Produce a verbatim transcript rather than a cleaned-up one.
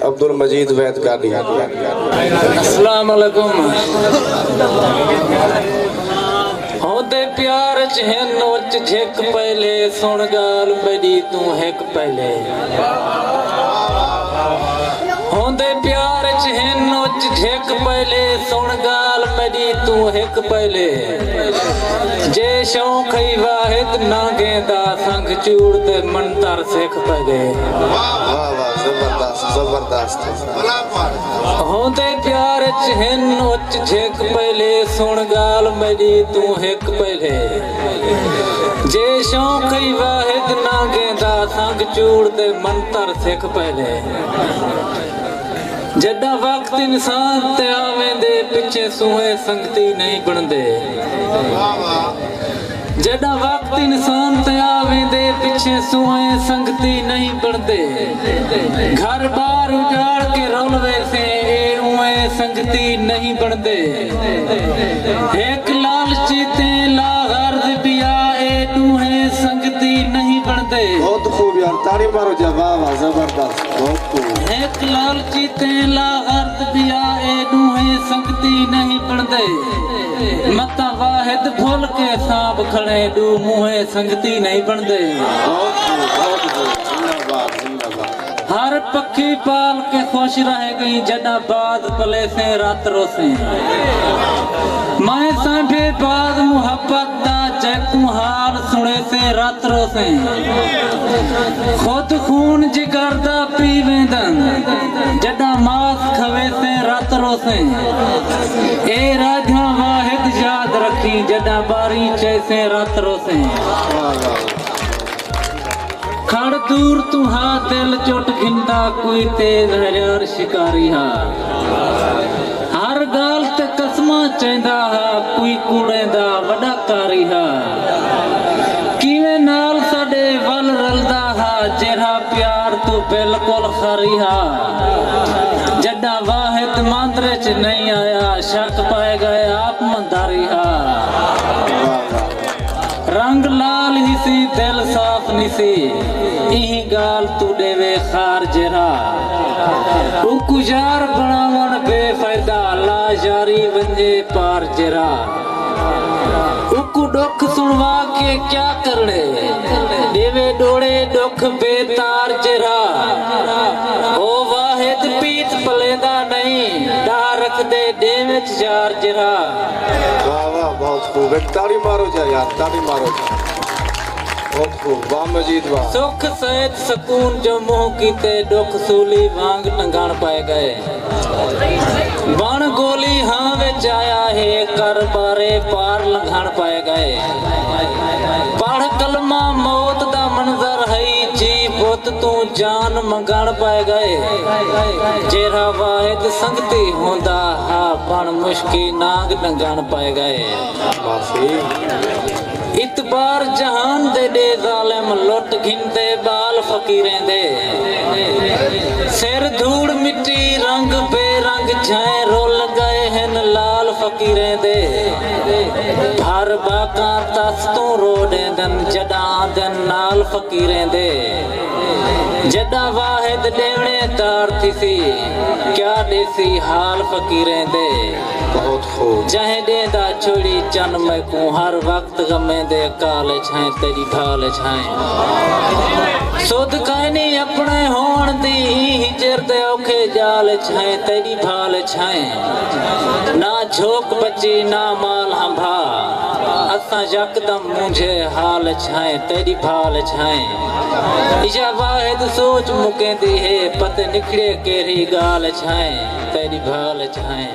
عبدالمجید وحید گاݙی۔ السلام علیکم۔ ہوندے پیار اچ ہن اچ جھک پہلے، سݨ ڳالھ میݙی توں ہک پہلے۔ ہوندے پیار اچ ہن اچ جھک پہلے، سݨ ڳالھ میݙی توں ہک پہلے۔ جے شوق ہئی واحد نانگیں دا، سنگ چوڑ تے منتر سکھ پہلے۔ واہ واہ، زبردست، زبردست۔ ہوندے پیار اچ ہن اچ جھک پہلے، سݨ ڳالھ میݙی توں ہک پہلے۔ جے شوق ہئی واحد نانگیں دا، سنگ چوڑ تے منتر سکھ پہلے۔ جݙاں وقت انسان تے آ ویندے، پچھے سوئیں سنگتی نہیں بݨدے۔ جݙاں وقت انسان تے آ ویندے، پچھے سوئیں سنگتی نہیں بݨدے۔ گھر بار اجاڑ کے رل ویسیں، اے اوئیں سنگتی نہیں بݨدے۔ ہک لالچی تے لا غرض پیا، اے ݙوہیں سنگتی نہیں بݨدے۔ بہت خوب یار، تاڑی مارو جا، واہ واہ، زبردست، بہت خوب۔ ہک لالچی تے لا غرض پیا، اے ݙوہیں سنگتی نہیں بݨدے۔ متاں واحد بھل کے سانبھ کھڑیں، ݙو منہیں سنگتی نہیں بݨدے۔ بہت خوب، بہت خوب، زندہ باد، زندہ باد۔ ہر پکھی پال کے خوش رہ ڳئیں، جݙاں باز پلیسیں رت روسیں۔ میں سانبھے باز محبت دا، جیکوں حال سݨیسیں رت روسیں۔ خود خون جگر دا پی ویندن، جݙاں ماس کھویسیں رت روسیں۔ اے راجھاں واحد یاد رکھیں، جݙاں ٻاری چیسیں رت روسیں۔ کھڑ دور توں ہا، دل چٹ گھندا، کوئی تیز ہریار شکاری ہا۔ ہر ڳالھ تے قسماں چیندا ہا، کوئی کوڑیں دا وݙا قاری ہا۔ کیویں نال ساݙے ول رلدا ہا، جیڑھا پیار توں بالکل خالی ہا۔ جݙاں واحد ماندرے چ نہیں آیا، شک پائے ڳئے آپ منداری ہا۔ رنگ لال ہسی، دل صاف نسی، ایں ڳالھ توں ݙیوے خار جیڑھا۔ اوکوں یار بݨاوݨ بے فائدہ، لا یاری ونڄے پار جیڑھا۔ اوکوں ݙکھ سݨوا کے کیا کرݨے، ݙیوے ݙوڑے ݙکھ بے تار جیڑھا۔ او واحد پیت پلیندا نہیں، ݙاہ رکھدے ݙینہہ وچ یار جیڑھا۔ واہ واہ، بہت خوب۔ ہک تاڑی مارو جا یار، تاڑی مارو جا۔ بہت خوب، واہ مجید واہ۔ سکھ صحت سکون جو منہ کیتے، ݙکھ سولی وانگ ٹنگݨ پئے ڳئے۔ بݨ ڳولی ہاں وچ آیا ہے، کر بارے پار لنگھݨ پئے ڳئے۔ پڑھ کلمہ موت دا منظر ہئی، جی بت توں جان منگݨ پئے ڳئے۔ جیڑھا واحد سنگتی ہوندا ہا، بݨ مشکی نانگ ننگݨ پئے ڳئے۔ معافی۔ اعتبار جہان دے ݙے، ظالم لٹ گھندے ٻال فقیریں دے۔ سر دھوڑ مٹی، رنگ بے رنگ، جھئیں رل ڳئے ہن لال فقیریں دے۔ بھر ٻاکاں تس توں رو ݙیندن، جݙاں آندن نال فقیریں دے۔ جݙاں واحد ݙیوݨے دار تھیسی، کیا ݙیسی حال فقیریں دے۔ بہت خوب۔ جہیں ݙیندا چھوڑی چن میکوں، ہر وقت غمیں دے کال اچ ہیں، تیݙی بھال اچ ہیں۔ سدھ کائنی اپݨے ہووݨ دی، ایں ہجر دے اوکھے ڄال اچ ہیں، تیݙی بھال اچ ہیں۔ نہ جھوک بچی نہ مال ہنبھا، اساں یکدم مونجھے حال اچ ہیں، تیݙی بھال اچ ہیں۔ ایہا واحد سوچ مکیندی ہے، پتہ نکھڑے کیڑھی ڳالھ اچ ہیں، تیݙی بھال اچ ہیں۔